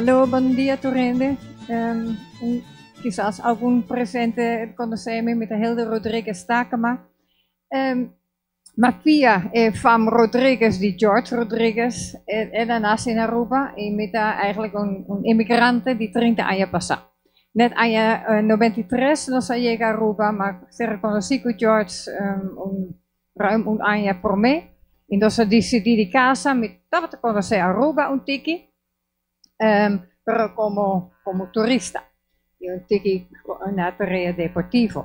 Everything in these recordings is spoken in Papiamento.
Hallo, bon dia tur hende. Kisas algun presente konosé mi, mi ta Hilde Rodriguez Takema. Ma via e fam Rodriguez di George Rodriguez, el a nase na Aruba i mi ta eigenlijk un imigrante di 30 aña pasá. Net aña 93 nos a yega Aruba, ma a ser konosí ku George ruim un aña promé. I nos a disidí di kasa, mi tabata konosé Aruba un tiki, pero komo turista i un tiki na tarea deportivo.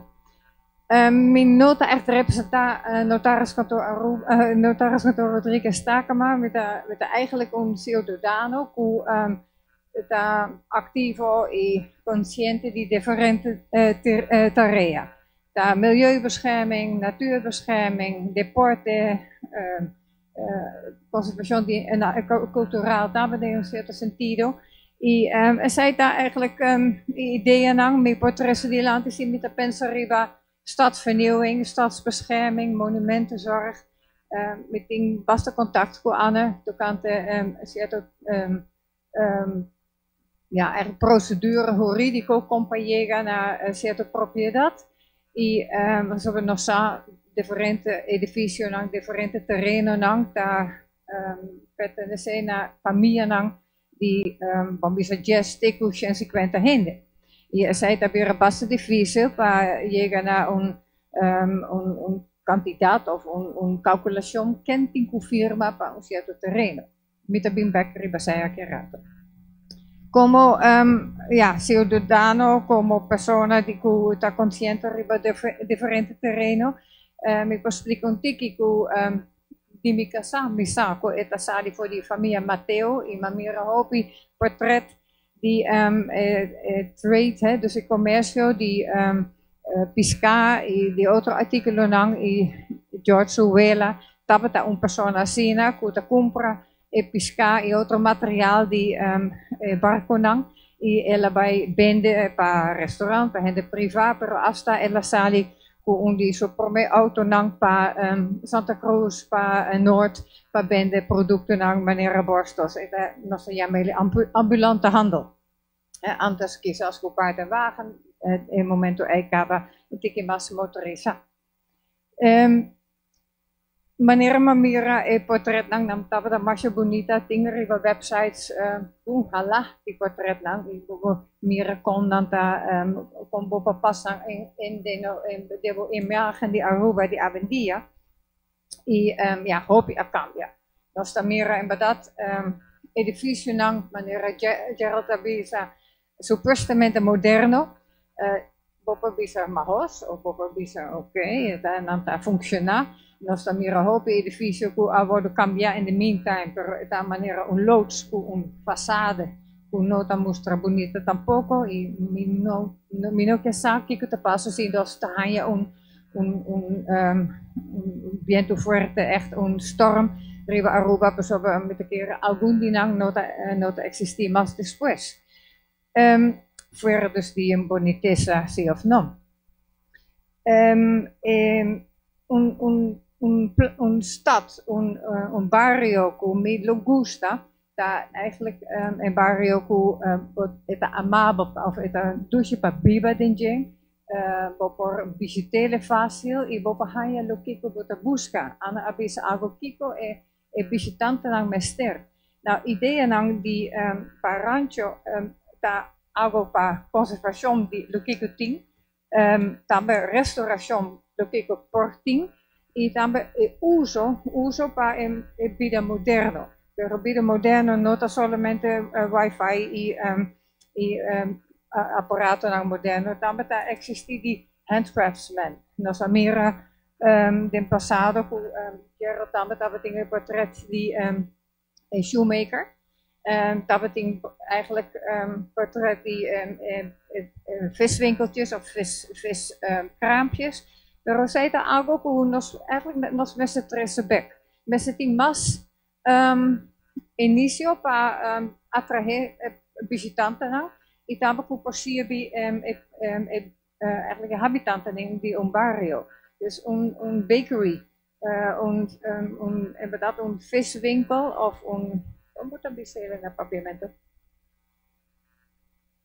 Mi no ta echt representá Notariskantoor Aruba, Notariskantoor Rodriguez Takema, mi ta eigenlijk un siudadano ku ta aktivo i konsiente di diferente tarea. Ta milieubescherming, natuurbescherming, deporte, konservashon di kultural tambe den un sierto sentido. I esei ta eigenlijk ideanan, mi por trese dilanti si mi ta pensa riba stadsvernieuwing, stadsbescherming, monumentenzorg. Mi tin basta kontakto ku Anne tokante sierto ja, eigenlijk procedure hurídiko kon pa yega na sierto propiedat. I sobre nos sa diferente edifisionan, diferente terenonan ta pertenesé na famianan di ban bisa 10 te ku 150 hende. I esei ta bira basta difísil pa yega na un kantidat òf un kalkulashon ken tin ku firma pa un sierto tereno. Mi ta bin bèk riba esei aki rato. Komo ja, siudadano, komo persona di ku ta konsiente riba diferente tereno, mi por splika un tiki ku di mi kasá, mi sa ku e ta sali for di famia Mateo i m'a mira hopi portret di trade, hè, dus e komersio di piská i di otro artíkulonan, i George su wela tabata un persona asina ku ta kumpra e piská i otro material di barkonan i el a bai bende pa restaurant, pa hende privá, pero hasta el a sali ku un di su promé outonan pa Santa Cruz, pa Noord, pa bende produktonan manera borstos. E nos ta yama ambulante handel. Antes kisas ku paard en wagen, e momento ei kaba un tiki mas motorisá. Manera m'a mira e portretnan, nan tabata masha bunita, tin riba websites hala di portretnan i bo mira kon nan ta kon bo por pasa den bo imagen di Aruba di awendia i ja, hopi a kambia. Nos ta mira en berdat edifisionan manera Gerald a bisa, supuestamente moderno, bo por bisa mahos òf bo por bisa oké, nan ta funshoná. Nos ta mira hopi edifisio ku a wòrdu kambiá in the meantime, pero ta manera un loods ku un fasade ku no ta mustra bunita tampoko i mi no ke sa kiko ta pasa si nos ta haña un bientu fuerte, echt un storm riba Aruba, pasobra mi ta kere algun di nan no ta eksistí mas despues. Fuera dus di un bunitesa, si òf no. Un stad, un bario ku mi lo gusta, ta eigenlijk un bario ku ta amabel òf ta dushi pa biba den dje, bo por bishit'é fásil i bo por haña loke ku bo ta buska. Ana a bisa algu kiko e bishitantenan mester. Nou, ideanan di pa Rancho ta algu pa konservashon di loke ku tin, tambe restaurashon loke ku por tin i tambe e uso pa e bida moderno. Pero bida moderno no ta solamente wifi i aparatonan moderno, tambe ta eksistí di handcraftsman. Nos a mira den pasado ku Gerald tambe tabatin un portret di e shoemaker. Tabatin eigenlijk portret di viswinkeltjes of viskraampjes. Pero esei ta algu ku nos eigenlijk nos mester trese bèk. Mester tin mas inisio pa atraé bishitantenan i tambe ku por sirbi eigenlijk e habitantenan di un bario. Dus un bakery, un inderdaad un viswinkel of un, kon bo ta bisa na papiamentu?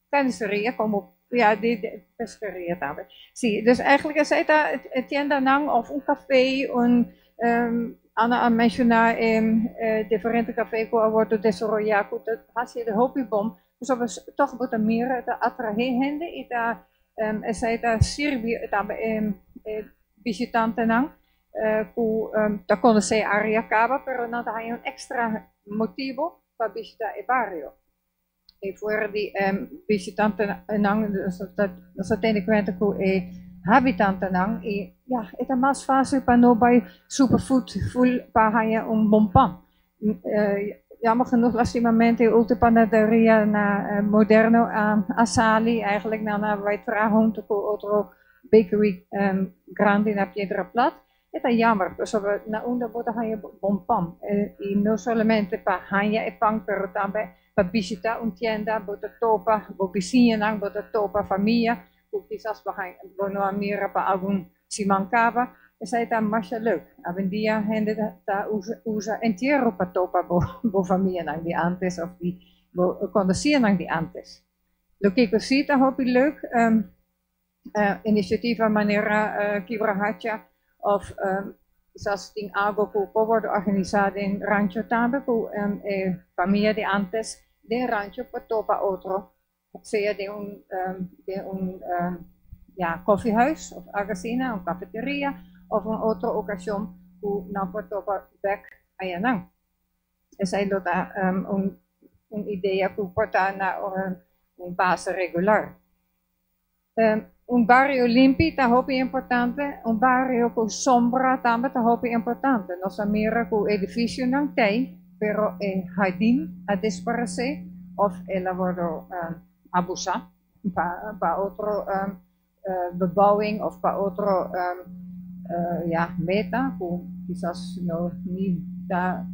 Carniceria como ja, di pescaria tambe. Si, dus eigenlijk esey ta e tiendanan of un café, un Anna a menciona diferente café cu a wordo desaroya cu ta haci e hopi bon. Pasobra toch bo ta mira ta atrae hende y ta esey ta sirbi tambe e bishitantenan cu ta conoce e area caba, pero nan ta haya un extra motibo pa bishita e bario. Y fuera di bishitantenan, nos ta tene cuenta cu e habitantenan y ja, e ta mas facil pa no bay Superfood full pa haya un bon pan. Jammer genoeg, lastimamente, e ultimo panaderia na Moderno a sali, eigenlijk nan a bay traha hunto cu otro bakery grandi na Piedra Plat. E ta jammer, pasobra na unda bo ta haya bon pan? Y no solamente pa haya e pan, pero tambe pa bishita un tienda, bo ta topa bo bisiñanan, bo ta topa famia, cu kisas bo no a mira pa algun siman caba. Esey ta masha leuk. Awendia hende ta usa entiero pa topa bo famianan di antes of di bo conocinan di antes. Loke cu si ta hopi leuk, iniciativa manera Kibrahacha of kisas tin algo cu por wordo organisa den Rancho tambe, cu e famia di antes den Rancho por topa otro, sea den un ja, koffiehuis of algo asina, un cafeteria of un otro ocasion cu nan por topa bek ayanan. Esey lo ta un idea cu por ta na un base regular. Un bario limpi ta hopi importante, un bario cu sombra tambe ta hopi importante. Nos a mira cu edificionan t'ey, pero e hardin a desparece of el a wordo abusa pa otro bebouwing of pa otro ja, meta cu kisas no ni ta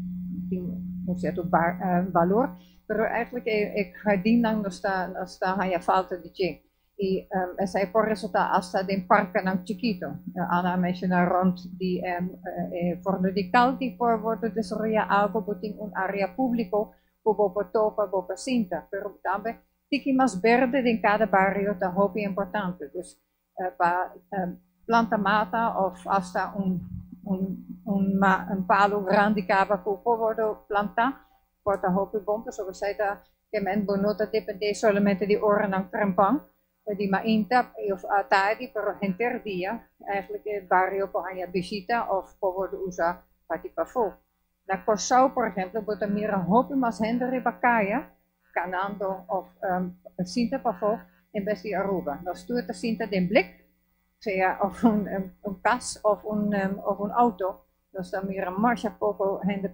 tin un cierto valor, pero eigenlijk e hardinnan nos ta haya falta di dje. Y esey por resulta hasta den parkenan chikito. Anna a menciona rond di Forno di Caldi por wordo desaroya algo, bo tin un area publico cu bo por topa, bo por sinta, pero tambe tiki mas berde den cada bario ta hopi importante. Dus pa planta mata of hasta un palo grandi caba cu por wordo planta, por ta hopi bon, pasobra esey ta ke men bo no ta depende solamente di oranan trempan, di mainta of atardi, pero henter dia, eigenlijk e bario por haya bishita of por wordo usa parti pafo. Na Corsou, por ehempel, bo ta mira hopi mas hende riba caya, canando of sinta pafo, en bes di Aruba. Nos tur ta sinta den blik, sea of un cas of un auto, nos ta mira masha poco hende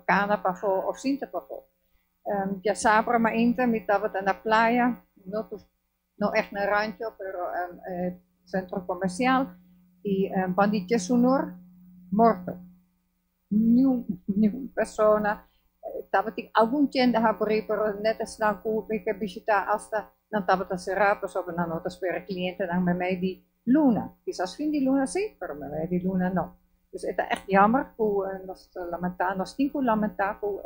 cana pafo of sinta pafo. Diasabra mainta mi tabata na playa, no echt na Rancho, pero centro comercial, y band'i 11 or, morto. Ningun persona, tabatin algun tienda habri, pero net esnan cu mi ke bishita hasta nan tabata cera, pasobra nan no ta spera clientenan memey di luna. Kisas fin di luna si, pero memey di luna no. Dus e ta echt jammer cu nos ta lamenta, nos tin cu lamenta cu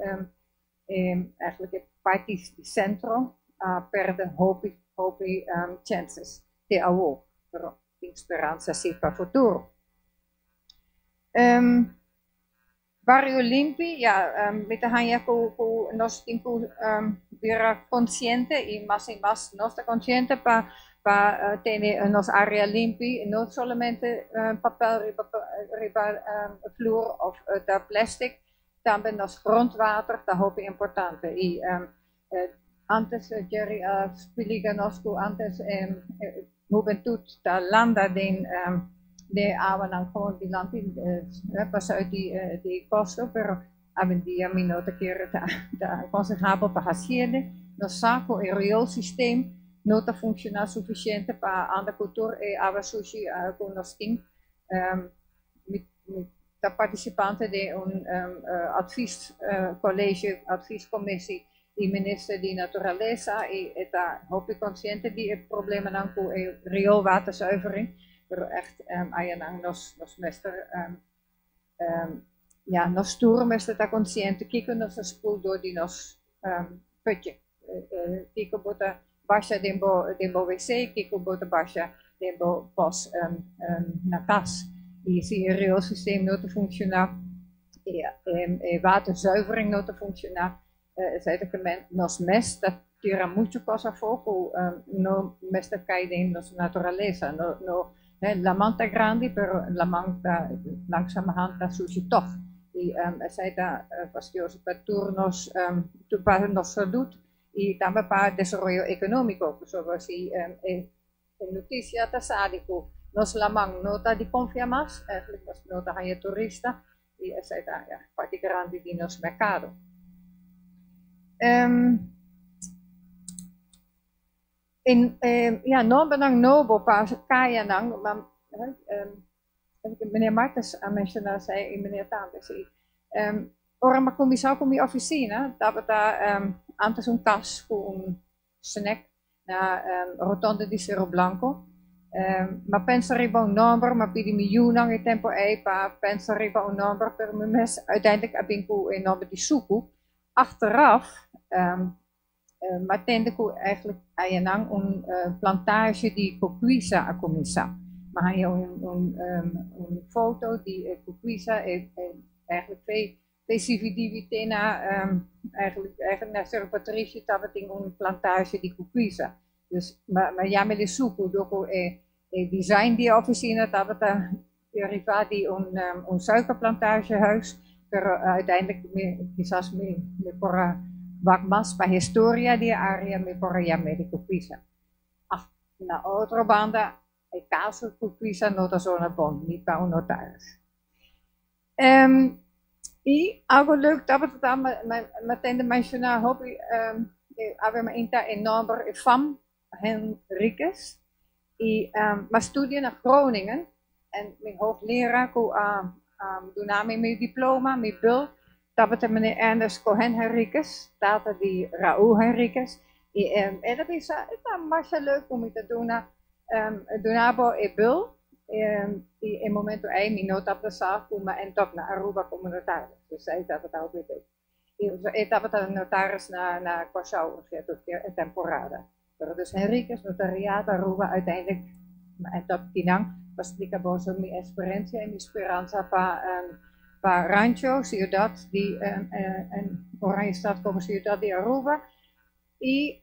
eigenlijk e parti di centro a perde hopi, hopi chances te awo. Pero tin speransa si pa futuro. Bario limpi, ja, mi ta haya cu nos tin cu bira consciente y mas nos ta consciente pa tene nos area limpi, no solamente papel riba vloer of de plastic, tambe nos grondwater ta hopi importante. Y antes Jerry a splica nos cu antes hubentud ta landa den de awanan gewoon dilanti pasa uit di costo, pero awendia mi no ta kere ta aconsehabel pa haci'e. Nos sa cu e rioolsysteem no ta funciona suficiente pa anda cu tur e awa sushi cu nos tin. Mi ta participante di un adviescollege, adviescommissie di minister di Naturalesa y ta hopi consciente di e problemanan cu e rioolwaterzuivering, pero echt ayanan nos mester ja, nos tur mester ta consciente kiko nos a spoel door di nos putje. Kiko bo ta basha den bo den bo wc, kiko bo ta basha den bo pos na kas. I si e rioolsysteem no ta funshoná, e waterzuivering no ta funshoná, esei ta kemen nos mes ta tira muchu kos afó ku no mester kai den nos naturalesa. No, no, laman ta grandi, pero laman ta langzamerhand ta sushi tòg. I esei ta fastioso pa tur nos, pa nos salud i tambe pa desaroyo ekonómiko, pasobra si e notisia ta sali ku nos laman no ta di konfia mas, eigenlijk nos no ta haña turista i esei ta parti grandi di nos merkado. Ya, nombernan nobo pa kayanan, meneer Martens a menshoná esei i meneer tambe, si. Ora mi a kuminsá ku mi ofisina tabata antes un kas ku un snack na rotonde di Cerro Blanco. Mi a pensa riba un nomber, mi a pidi mi yunan e tempo ei pa pensa riba un nomber, pero mi mes uiteindelijk a bin ku e nomber di Suku. Achteraf mi a tende ku eigenlijk ayanan un plantage di kokwisa a kuminsá. Mi a haña un foto di e kokwisa, eigenlijk PCVDB te na eigenlijk eigenlijk na Cerro Patricio tabatin un plantage di kokwisa. Dus mi a yama el Suku dor ku e design di e ofisina tabata derivá di un suikerplantagehuis, pero uiteindelijk mi kisas mi por a wak mas pa historia di e area mi por a yam'é di kokwisa. Na otro banda e kaso kokwisa no ta zona bon ni pa un notaris. I algo leuk tabata ta, mi a tende menshoná hopi awe mainta e nòmber e fam Henriquez i mi a studia na Groningen en mi hoogleraar ku a duna mi mi diploma, mi bul, tabata meneer Ernest Cohen Henriquez, tata di Raúl Henriquez i el a bisa e ta masha leuk ku mi ta duna duna bo e bul i e momento ei mi no tabata sa ku mi a end up na Aruba komo notaris, dus ei tabata hopi leuk. E tabata notaris na Kòrsou un sierto temporada. Pero dus Henriquez Notariaat Aruba uiteindelijk mi a end up kinan pa splika boso mi eksperensia i mi speransa pa pa Rancho, siudat di Oranjestad komo siudat di Aruba. I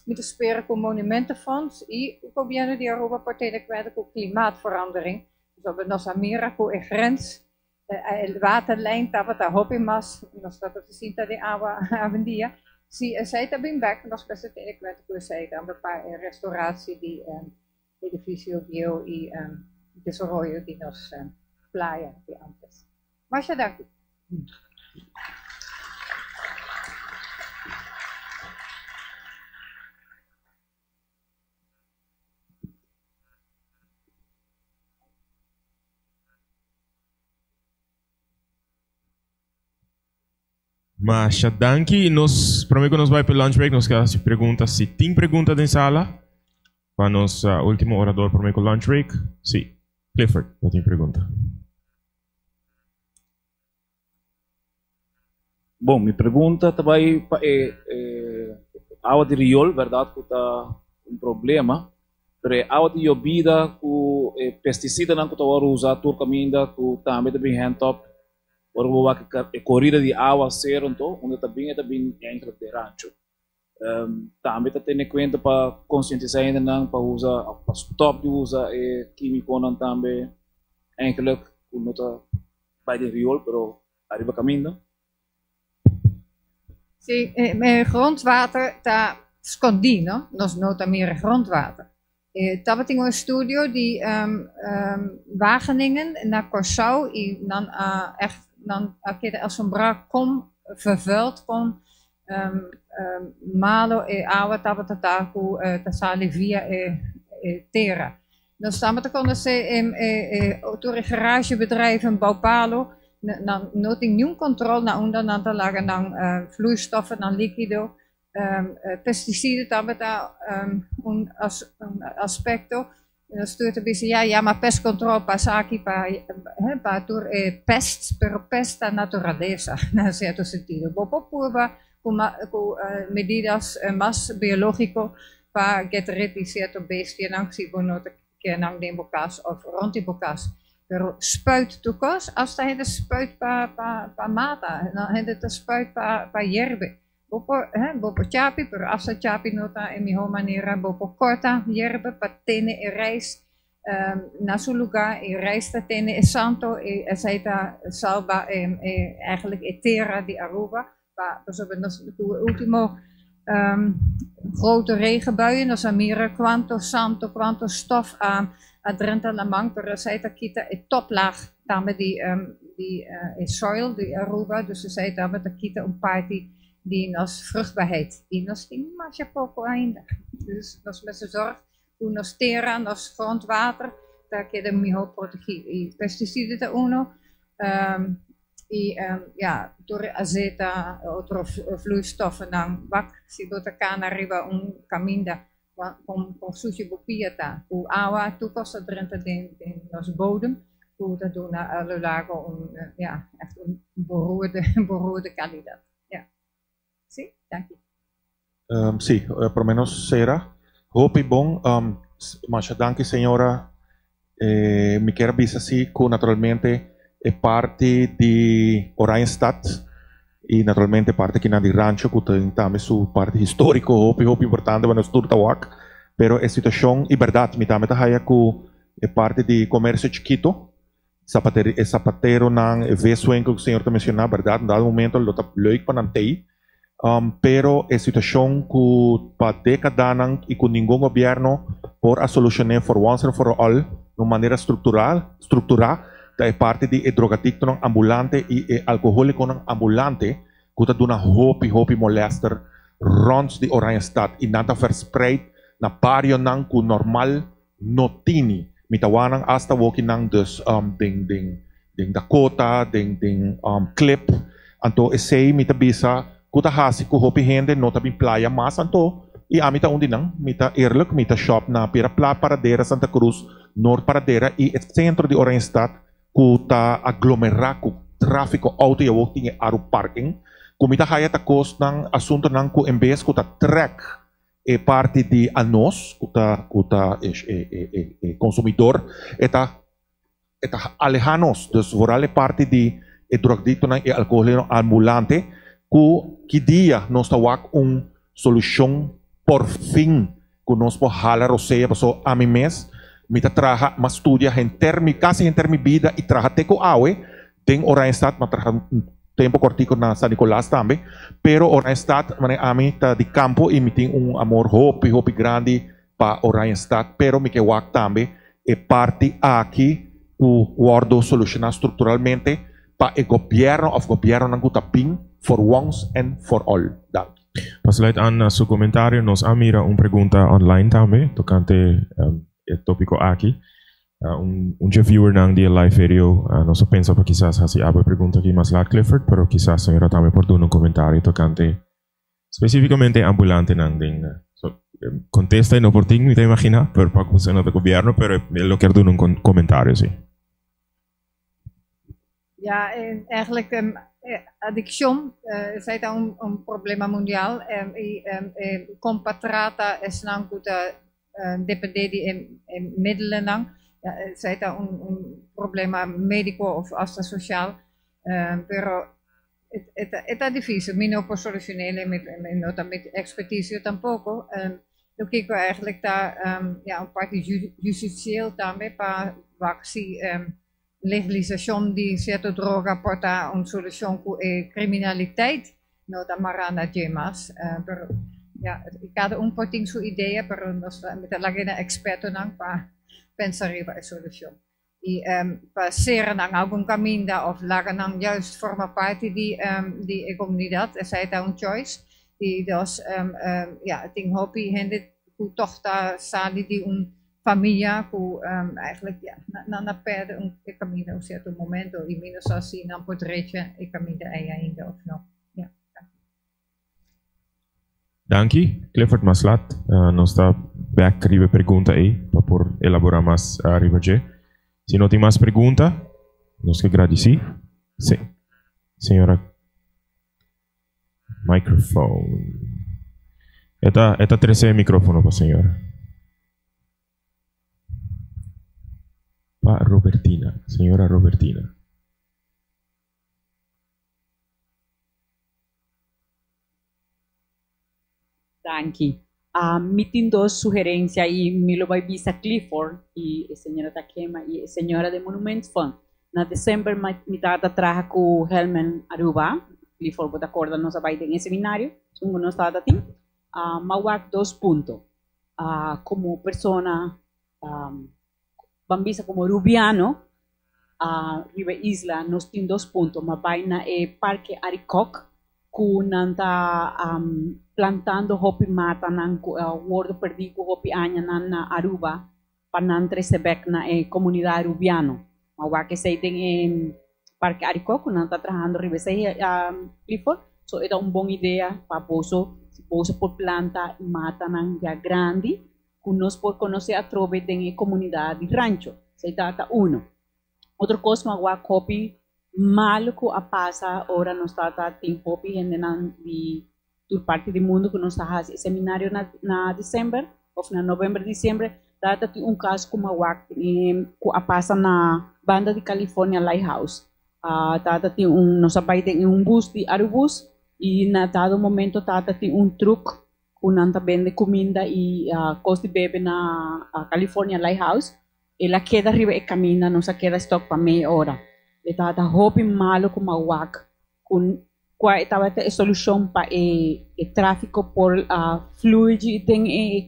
mi ta spera ku Monumentenfonds i gobièrnu di Aruba por tene kuenta ku klimaatverandering, pasobra nos a mira ku e grens, e waterlijn tabata hopi mas, nos tabata sinta den awa awendia. Si esei ta bin bèk, nos mester tene kuenta ku esei tambe pa e restauratie di edifisio bieu i desaroyo di nos playa di antes. Masha danki. Masha danki. Nos, prome ku nos bai pa lunch break, nos ke hasi pregunta si tin pregunta den sala pa nos ultimo orador prome ku lunch break. Si, Clifford, bo tin pregunta. Bon, mi pregunta ta bai pa e awa di riol, bèrdat ku ta un problema, pero e awa di yobida ku e pestisidanan ku ta wòrdu usá tur kaminda ku tambe ta bin hèntòp, ora ku bo wak e korida di awa sero anto unda ta bin e ta bin enkele den rancho. Tambe ta tene kuenta pa konsientisá hendenan pa usa òf pa stòp di usa e kímikonan tambe enkele ku no ta bai den riol pero ariba kaminda. Sí, e grondwater ta skondí, no? Nos no ta mira grondwater. Tabatin un estudio di Wageningen na Kòrsou i nan a ègt nan a keda asombrá kon vervuild, kon malo e awa tabata ta ku ta sali via e tera. Nos tabata konosé e tur e garagebedrijven bou palo, nan no tin niun kontrol na unda nan ta laga nan vloeistoffen, nan likido. Pesticida tabata un aspecto. Nos tur ta bisa ya yama pest control pa esaki pa pa tur e pest, pero pest ta naturalesa na cierto sentido. Bo por purba. ku ku medidas mas biológiko pa get rid di sierto bestianan si bo no ta ke nan den bo kas òf rònt di bo kas. Pero spuit tur kos, asta hende spuit pa pa pa mata, hende ta spuit pa pa yerbe. Bo por hè, bo por chapi, pero asta chapi no ta e mihó manera. Bo por kòrta yerbe pa tene e reis na su lugá, e reis ta tene e santo i esei ta salba e e eigenlijk e tera di Aruba. Pa pasobra nos ku e último grote regenbuien nos a mira kuanto santo, kuanto stof a a drenta laman, pero esei ta kita e toplaag tambe di di e soil di Aruba, dus esei tambe ta kita un parti di nos vruchtbaarheid. I nos tin masha poko ainda, dus nos mester zorg ku nos tera, nos grondwater ta keda mihó protegí. I pesticida ta uno. I ja, tur e azeta, otro vloeistoffennan, wak si bo ta kana riba un kaminda kon kon sushi bo pia ta, ku awa tur kos ta drenta den den nos bodem ku ta duna a lo largo un ja echt un beroerde beroerde kalidat. Ja. Si, danki. Si, por lo menos sera. Hopi bon. Masha danki señora. Mi kier a bisa si ku naturalmente e parti di Oranjestad i naturalmente e parti akinan di Rancho ku tin tambe su parti historico hopi hopi importante pa nos tur ta wak. Pero e situacion i berdad mi tambe ta haya ku e parti di comercio chikito Zapateri, e zapateronan, e viswinkel ku señor ta menshoná, bèrdat, un dado momento lo ta leuk pa nan tei, pero e situashon ku pa dékadanan i ku ningun gobièrnu por a solushoné for once and for all na un manera struktural, strukturá, ta e parti di e drogadiktonan ambulante i e alkohólikonan ambulante ku ta duna hopi, hopi molèster rònt di Oranjestad i nan ta verspreid na barionan ku normal no tini. Mi ta wak nan hasta woki nan dus den den den Dakota, den den Klip. Anto esei mi ta bisa ku ta hasi ku hopi hende no ta bin playa mas anto i ami ta un di nan. Mi ta eerlijk, mi ta shop na Pira Pla, Paradera, Santa Cruz, Noord Paradera i e sentro di Oranjestad ku ta aglomerá ku tráfiko outo i awor tin e Aru Parking ku mi ta haya ta kosnan asuntonan ku en bes ku ta trèk E parti di anos ku ta ku ta e e e e konsumidor e ta e ta alehá nos. Dus vooral e parti di e drogdiktonan e alkoholinan ambulante ku ki dia nos ta wak un solushon por fin ku nos por hala rosea pasobra ami mes mi ta traha mi a studia henter mi kasi henter mi bida i traha te ku awe Den Oranjestad, mi a traha un tempo kortico na San Nicolas tambe, pero Oranjestad, manera ami ta di campo y mi tin un amor hopi hopi grandi pa Oranjestad, pero mi ke wak tambe e parti aki cu wordo soluciona structuralmente pa e gobierno of gobiernonan cu ta bin for once and for all. Danki. Pa sluit aan na su comentario, nos a mira un pregunta online tambe tocante e topico aki. Un un dje viewernan di e live video nos a pensa pa kisas hasi abo e pregunta aki mas laat Clifford, pero kisas señora tambe por duna un comentario tocante specificamente e ambulantenan den so contesta e no por tin mi ta imagina pero pa cu no ta gobierno pero e lo kier duna un comentario si. Ja, eigenlijk adiccion esei ta un problema mundial y con pa trata esnan cu ta depende di e middelennan esei ta un problema medico of hasta social pero e ta dificil mi no por solucionele mi no ta mi experticio tampoco loke cu eigenlijk ta un parti justicieel tambe pa wak si Legalisashon di sierto droga por ta un solushon ku e kriminaliteit no ta mará na dje mas. Pero ya, kada un por tin su idea, pero nos ta mi ta laga na ekspertonan pa pensa riba e solushon. I pa sera nan algun kaminda òf laga nan juist forma parti di di e komunidat, esei ta un choice. I dos, ya, tin hopi hende ku tòg ta sali di un Famia ku eigenlijk ya nan a perde un e kaminda un sierto momento i mi no sa si nan por drecha e kaminda ei ainda of no. Ya, danki. Danki, Clifford Maslat. Nos ta bek riba e pregunta ei pa por elabora mas riba dje. Si no tin mas pregunta, nos ke gradisí. Señora. Microphone. E ta, e ta trece e microfono pa señora. Pa Robertina, señora Robertina. Danki. Mi tin dos sugerencia y mi lo bay bisa Clifford y e señora Takema y e señora de Monuments Fund. Na december mi tata traha cu Helmen Aruba, Clifford bo ta corda nos a bay den e seminario, esun cu nos tata tin. M'a wak dos punto. Como persona ban bisa como Rubiano riba e isla nos tin dos punto, m'a bay na e parke Arikok cu nan ta plantando hopi matanan cu a wordo perdi cu hopi añanan na Aruba pa nan trece bek na e comunidad Rubiano. M'a wak esey den e parke Arikok cu nan ta trahando riba esey Clifford, so e ta un bon idea pa boso si boso por planta matanan ya grandi cu nos por conoce atrobe den e comunidad di Rancho. Esey ta ta uno. Otro cos cu a wak hopi malo cu a pasa ora nos ta ta tin hopi hendenan di tur parti di mundo cu nos ta haci e seminario na na december of na november diciembre ta ta tin un caso cu a wak cu a pasa na banda di California Lighthouse. Ta ta tin un nos a bay den un bus di Arubus y na dado momento ta ta tin un truck ku nan ta bende kuminda i kos di bebe na California Lighthouse. El a keda riba e kaminda, nos a keda stòk pa mei ora. E tabata hopi malu ku mawak ku kua e tabata e solushon pa e e tráfiko por flui den e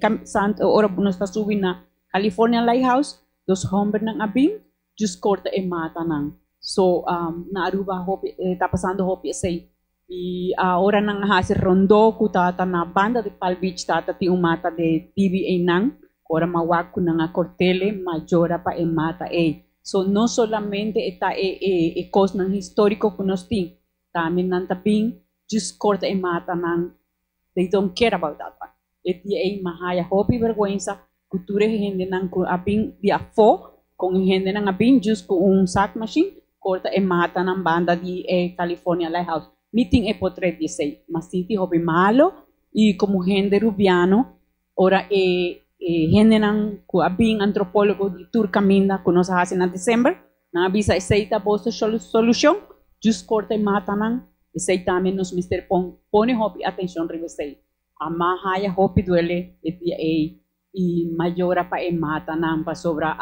ora nos ta subi na California Lighthouse, dos hòmbernan a bin just corta e matanan. So na Aruba hopi ta pasando hopi esey. Y ora nan a haci rondo cu ta na banda di Palm Beach ta tin un mata de dibi eynan cu ora m'a wak cu nan a cortele m'a jora pa e mata ey. So no solamente e ta e e cosnan historico cu nos tin, tambe nan ta bin just corta e matanan, they don't care about that one. E dia ey m'a haya hopi berguensa cu tur e hendenan cu a bin di afo, con e hendenan a bin just cu un sac machine corta e matanan banda di e California Lighthouse. Mi tin e potret di esey. M'a sinti hopi malo y como hende Rubiano ora e e hendenan cu a bin antropologo di tur caminda cu nos a haci na december, nan a bisa esey ta boso solucion, just corta e matanan, esey tambe nos mester pon pone hopi atencion riba esey. A m'a haya hopi duele e dia ei i m'a yora pa e matanan pasobra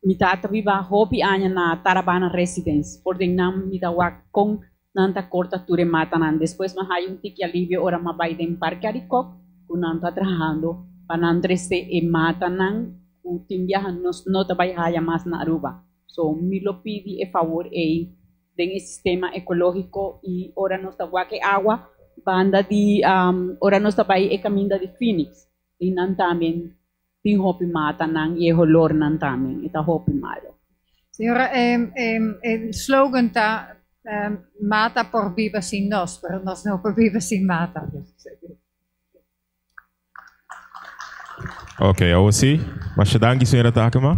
mi tata biba hopi aña na Tarabana Residence. Por den nan mi ta wak kon nan ta korta tur e matanan. Despues m'a haya un tiki alivio ora m'a bai den Parke Arikok ku nan ta trahando pa nan trese e matanan ku tin biaha nos no ta bai haya mas na Aruba. So mi lo pidi e fabor ei den e sistema ecológico y ora nos ta wak e awa banda di ora nos ta bai e caminda di Phoenix y nan tambe tin hopi matanan y e holornan tambe e ta hopi malo. Señora, e slogan ta mata por biba sin nos, pero nos no por biba sin mata. Ok, awor sí. Masha danki, señora Takema.